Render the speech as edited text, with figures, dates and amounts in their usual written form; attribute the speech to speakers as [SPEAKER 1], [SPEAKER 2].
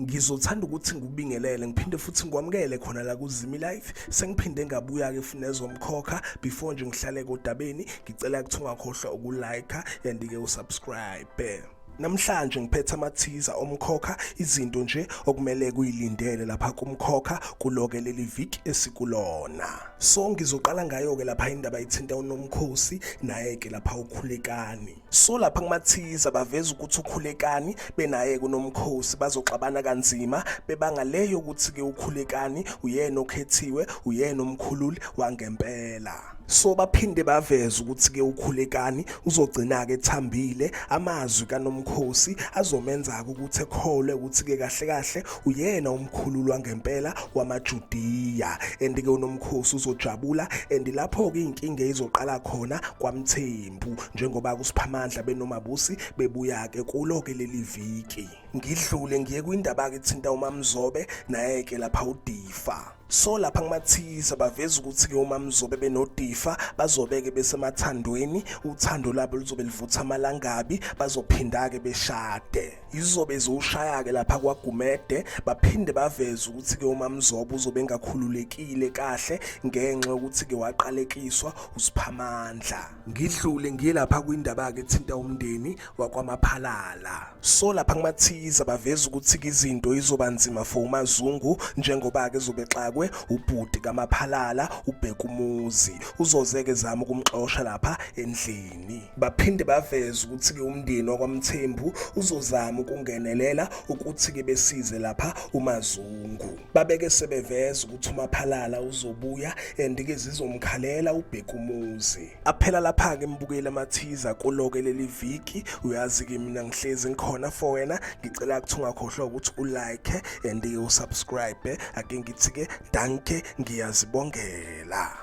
[SPEAKER 1] Ngizothanda ukuthi ngikubingelele ngiphinde futhi ngikwamukele khona la kuZimi Life. Sengiphinde ngabuya-ke futhi nezomkhokha. Before nje ngihlale kodabeni, ngicela ukuthi ungakhohlwa ukulike and-ke usubscribe. Namhlanje ngiphethe amathiza omkhokha, izinto nje okumele kuyilindele lapha kumkhokha kuloke leli viki esikulona. So ngizoqala ngayo-ke lapha indaba ithinta uNomkhosi naye-ke lapha uKhulekani. So lapha kumathiza baveza ukuthi uKhulekani benaye kuNomkhosi bazoxabana kanzima bebanga le yokuthi ke uKhulekani uyena okhethiwe uyena umkhululi wangempela. So baphinde baveza ukuthi ke uKhulekani uzogcina ke ethambile amazwi kaNomkhosi azomenza ke ukuthi ekholwe ukuthi ke kahle kahle uyena umkhululi wangempela wamaJudiya and ke uNomkhosi uzojabula and lapho ke inkinga izoqala khona kwaMthembu. Mpu njengoba kuSiphamandla benoMabusi bebuya-ke kulo-ke leli viki. Ngidlule ngiye kwindaba-ke ethinta uMaMzobe naye-ke lapha uDifa. So lapha kumathiza baveza ukuthi-ke uMaMzobe benoDifa bazobe-ke besemathandweni, uthando lwabo luzobe livutha amalangabi, bazophinda-ke beshade. Izobe izoshaya-ke lapha kwaGumede baphinde baveze ukuthi-ke uMaMzobe uzobe engakhululekile kahle ngenxa yokuthi-ke waqalekiswa uSiphamandla. Ngidlule ngiye lapha kwindaba-ke ethinta umndeni wakwaMaphalala. So lapha kumathiza baveza ukuthi-ke izinto izoba nzima for uMaZungu njengoba-ke ezobe exakwe ubhuti kaMaphalala uBhekumuzi. Uzoze-ke zama ukumxosha lapha endlini. Baphinde baveze ukuthi-ke umndeni wakwaMthembu uzozama ukungenelela ukuthi-ke besize lapha uMaZungu. Babeke sebeveza ukuthi uMaphalala uzobuya and-ke zizomkhalela uBhekumuzi. Aphela lapha-ke mbukeli amathiza kuloke leli viki. Uyazi-ke mina ngihlezi ngikhona for wena. Ngicela ukuthi ungakhohlwa ukuthi ulike and-ke usubscribe. Ake ngithi-ke danke ngiyazibongela.